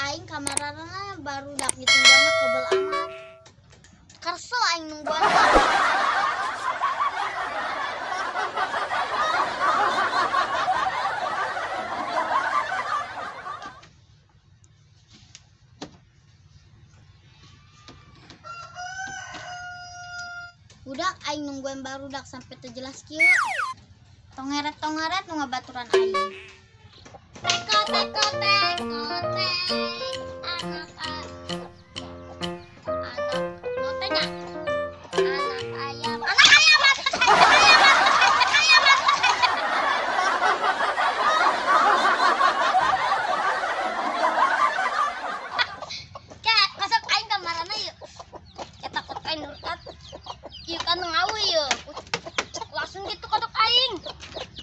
aing kamarana barudak ditungguanna kebel amat. Kesel aing nungguan. Budak aing nungguan barudak sampai terjelas kieu. Tongeret-tongeret nu ngabaturan aing. Teko teko teko tek anak anak notenya anak ayam anak ayam anak ayam anak ayam. Kayak masuk aing kamarana yuk. Ya takut aing nurkat. Ieu kan ngawi yeuh. Langsung gitu kodok aing.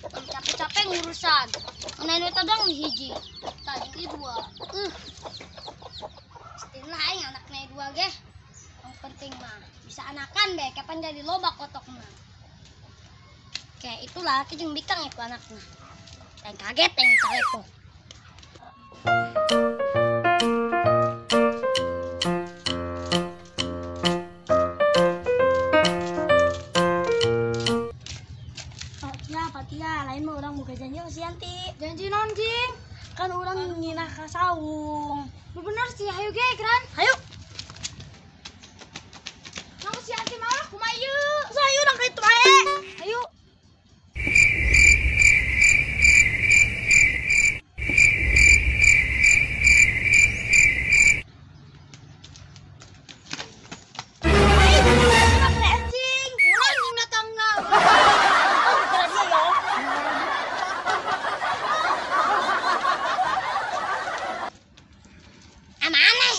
Capek-capek ngurusan. Mana eta dong hiji. Tadi dua. Istilahna aing anakna dua ge. Yang penting mah bisa anakan be, kapan jadi loba kotokna. Kayak itulah laki jeung bikang itu anakna. Aing kaget aing calepo. Patia, lain mah orang buka janji sama si Yanti. Janji non, Jing? Kan orang nginah ka saung. Bener sih, hayu ge, Gran. Hayu. Nang si Yanti malah kumaha ieu? Hayu urang ka itu bae. Hayu.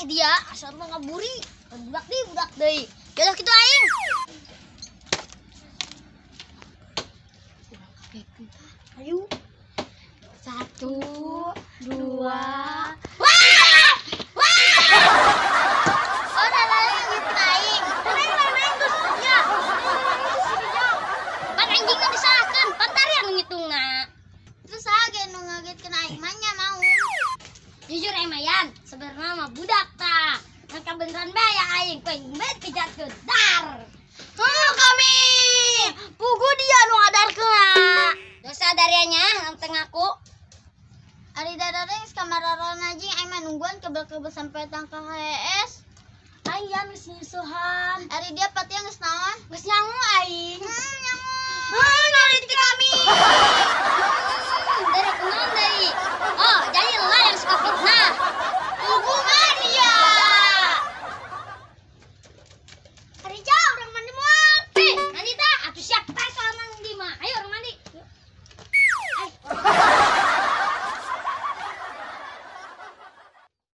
Dia asal mah ngaburi budak deui budak deui. Jodoh kitu aing. Ayo. 1 2. Wah! Wah! Oh, lalala gitu aing. Lain-lain terus ya. Terus si Rijal. Pan anjing nu disalahkeun, pan tarian nu ngitungna. Terus saha ge nu ngagetkeun aing mah nya mau. Jujur emayan, sebenarnya mah budak ta. Nangka beneran bae ya aing, pengen banget pijatkeun. Dar. Heuh kami. Pugu dia nu ngadarkeun. Dosa darianya teu ngaku. Ari dadareng geus kamararona jeung aing mah nungguan kebel-kebel sampai tangka HS. Aing ya geus nyusuhan. Ari dia patia geus naon? Geus nyangu aing. Nyangu. Heuh, nari ti kami. Dari kunaon deui? Oh, jadi lah.